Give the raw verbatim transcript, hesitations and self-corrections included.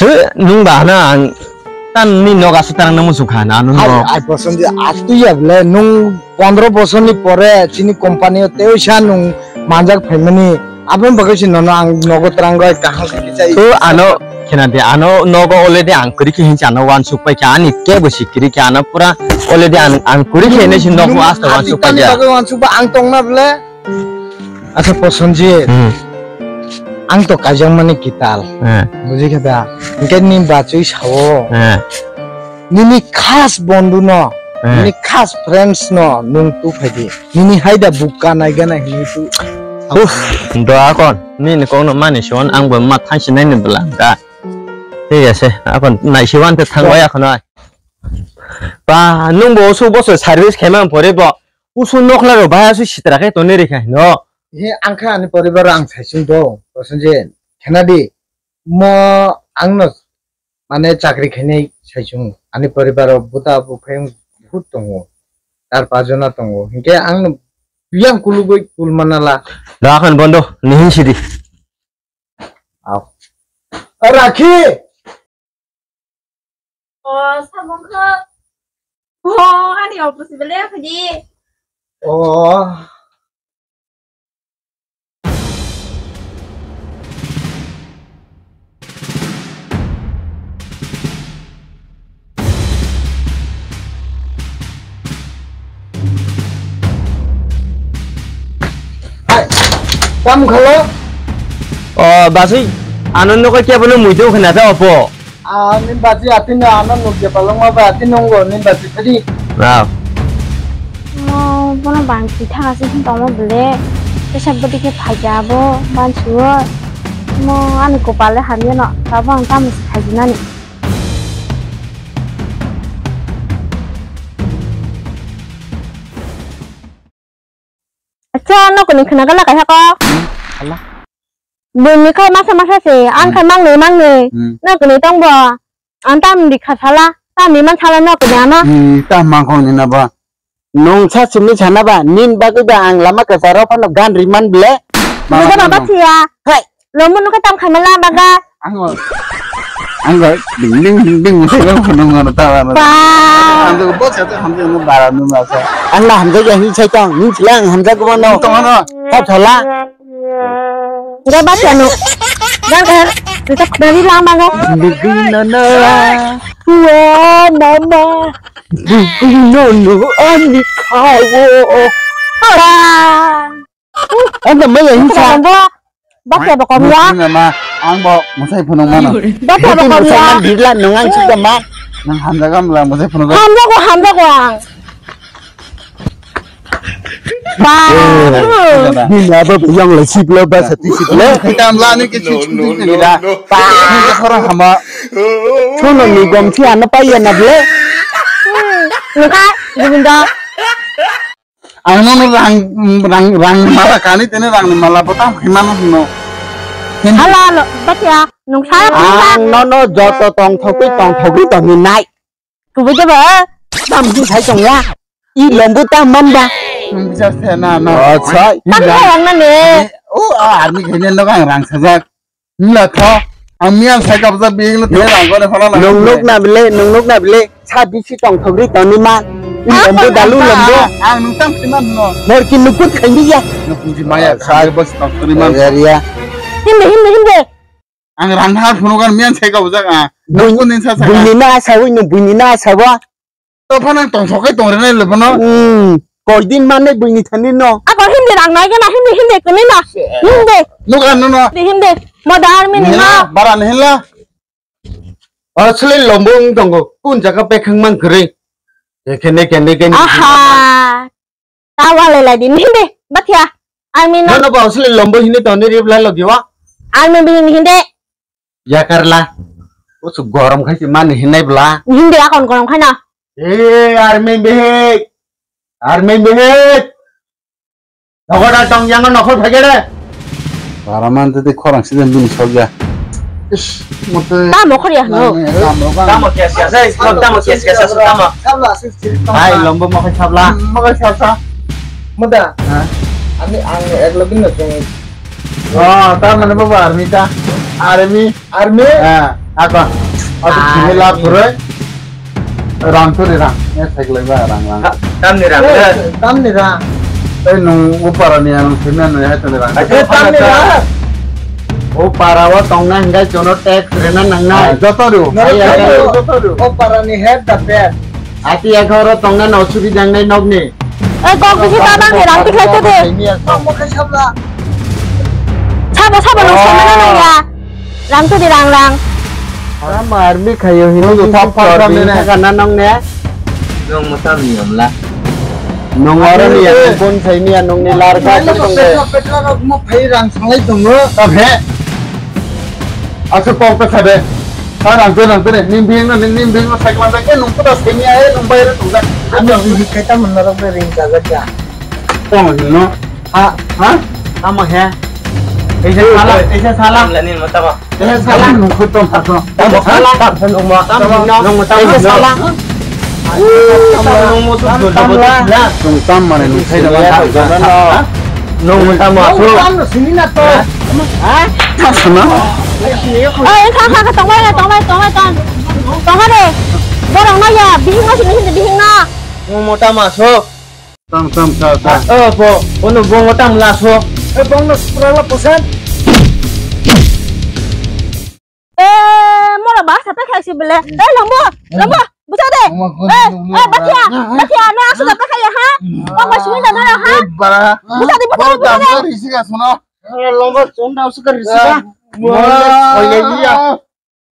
Eh, nwng ba hano ang tan ni nok aswk tarang nang muchung kha na ano Hai, nok. Ai, Prosenjit, atwi ya bole, nwng pondro bosorni pore chini company-o teisa nwng manjak phaimani, aboni bagwi se nono ang nogo twrang bai kaham khe kichai. To ano khena de, ano nogo already ang kwrwi khe hinsa ano wansuk pai kha, ani kebo si kwrwi kha, ano pura already ang, ang kwrwi khe hinwi se nogo Nwng asta wansuk pai atwikani kha. Bagwi wansuk ba ang tongna bole. Acha Prosenjit, Hmm. Ang to kaijakmani kital. Eh. Buji kha da? Hingke ni bachwi sao. Eh. Nini khas bondhu no, Eh. Nini khas friends no nwng tu phaidi. Nini haida bukka nai gana hinwi tu. Uff, do akon. Nini kok no mani son ang bo ma thangsi nai ni bwla da. Thik ase, akon nai si wan te thang bai akon ai. Ba, nwng bo su boso service khaima pore bo. Usu nokla ro baya su sitra khe toni rikha hino. He ang kha ani poribar ang saisung do, Prosenjit. Khena di, mo ang no mane chakri khainai saisung. Ani poribar o buta buphai buhut tongo. Char pach jona tongo. Hinkhe ang no biyang kulugwi kul manala. Da khan bondo, nihin sidi. Au. Rakhi! O, samung kha. O, ani office bele khaji. O. Hai, tam khalo? O, basui, ano nokha kebo no muitu khna ta opo. Ah, ni basi ati no ano nukya palong ma ba ati nongo ni basi tadi. Wow. Mo, bono bangsi thang asi hin tongmo bele. Kesa bodi ke phaja bo, bansuo. Mo, ani kopale hamya no, tabo ang tamo si phaji nani. Acha, no kuni khna gala kaisa ko. Hmm, hala. Bini khai masa masa se, ang Hmm. Khai mangnwi mangnwi. Hmm. No kuni tong bo. Ang tam di kha sala, tam di man sala no kuni ano. Hmm, tam mang khong ni na ba. Nung sa simi sana ba, nin bagwi ba ang lama kasa ro phano gan riman ble. Nungkha baba siya. Hai. Lomo nukhe tam khaima la baga. Ango. Ango ding ding ding ding musai lo phunung ngono ta ba. Ba. Hamjak bo sa ta hamjak no bara nu ma sa. Ang na hamjak ya hin sai tong, hin sila ang hamjak ko no. Tong ano. Ta thola. Ga ba chanu. Ga ga. Rita khari la ma ga. Ding ding no no. Wa mama. Ding ding no no ani khawo. Ba. Ang da maya hin sa. Ba ke ba kom ya. Mama, ang bo musai phunung mano. Ba ke ba kom ya. Birla nung ang sida ma. Nang hamjaga mla musai phunung. Hamjago, hamjago ang. Ba. Ni la ba yang la sip la ba sati sip la. Kita mla ni ke chu chu ni da. Ba. Ni khora hama. Thono ni gom si ana pa ya na ble. Nungkha, Govinda. Ang nono rang, rang, rang mala kani tene rang ni mala bota himano hino. Hala lo, bacha, nung saya. Ang nono joto tong thokwi tong thokwi tong ni nai. Kubui jaba. Tam di sai tong ya. I lombu tam man ba. Nung bisa se na na. Oh, sai. Tam saya yang na ne. Oh, ah, army kene no kang rang sajak. Wngla tho, ang miyang sai kabjak biyang no tei rang gore phala na. Nung nuk na bile, nung nuk na bile, sa bisi tong thogri toni ma. Lambu dalu lambu. Ang nung tang khima no. Mor ki nukut khaindi ya. Nukut di maya khair bos tong thogri man. Area. Himde, himde, himde. Ang rang ha phunu kan miyang sai kabjak a. Nukut nin sa sa. Buini na sa wi nung buini na sa wa. To phano tongthok khe tongrinai le phano. Hmm, koi din mane buini thani no. Ako hindi rang nai gana hindi hindi kuni na. Hindi. Nuk ano no. Hindi hindi. Moda army ni no. Bara ni hinla. Oro sele lombong tongo. Kun jaga pekhang mang kri. Kene kene kene. Aha. Tawa le lai din hindi. Bathia. Army no. No no ba sele lombo hindi to ni rip lai logi wa. Army bi hindi hindi. Yakarla. Usu gorom khai si mani hinai bla. Hindi akon gorom khai na. Eh, army bihik. Army bihik. Nogoda tong yang nokhor phagere. Paraman tete khorang siden bini sogya. Is, mote. Tamo khor ya no. Tamo kes kes, eh, tamo kes kes, tamo. Hai, lombo mokhai sabla. Mokhai sabsa. Moda. Ha? Ani ang ek login no chong. Oh, ta mane baba army ta. Army. Army? Ah. Ako, ako simi la puroi. Rang to de rang. Eh, cycle ba rang rang. Tamni rang. Eh, tamni rang. Eh, nung upara ni ang simi anu hai to de rang. Eh, tamni rang. Upara o tongna hingkai jono tax rena nangnai. Ah, joto ru. Ai, ai, ai. Joto ru. Upara ni head da pet. Ati ekhoro tongna no churi jangnai nokni. Eh, kok bisi ta nang ni rang tikhlai to de. Tamo khe sabla. Sabo, sabo nung samana nang ya. Rang to de rang rang. Tamo army khayo hino. Nung to thap thap thap nene. Kana nong ne. Nung mutam ni amla. Nung aro ni ya, eh, pon sai ni ya, nung ni lar ka. Petra, petra, petra rok mo phai rang sanglai tongo. Tabhe. Aswk kok ta sade. Sa rang te rang te re. Nim bing no, nim bing no cycle ta ke nung puta semi ai nung bai re nung da. Ano bihik kai ta manna rok be ring jaga ja. Tong hin no. Ha? Ha? Tamo he. Ese sala, ese sala. Amla ni mata ba. Ese sala nung khut tong phaso. Tamo sala. Tamo sala. Tamo sala. Tamo sala. Nung tam mane nung sai da ba. Nung tam ma. Nung tam no sini na to. Ha? Tamo sala. Oi, kha, kha, kha, tong bai, tong bai, tong bai, tong. Tong ha de. Borok no ya, bihik no sini sini bihik no. Nung mota ma so. Tam tam ta ta. Oh, bo, ono bo mota ma la so. Eh, bong no pura la posan. Eh, mora ba sa pekha si bele. Eh, lombo, lombo, busa de. Eh, eh, batia, batia, na asu da pekha ya ha. Kok ba simi da na ha. Busa de, busa de, busa de. Risi ga suno. Lombo chum da asu ka risi ga. Mora, oye ya.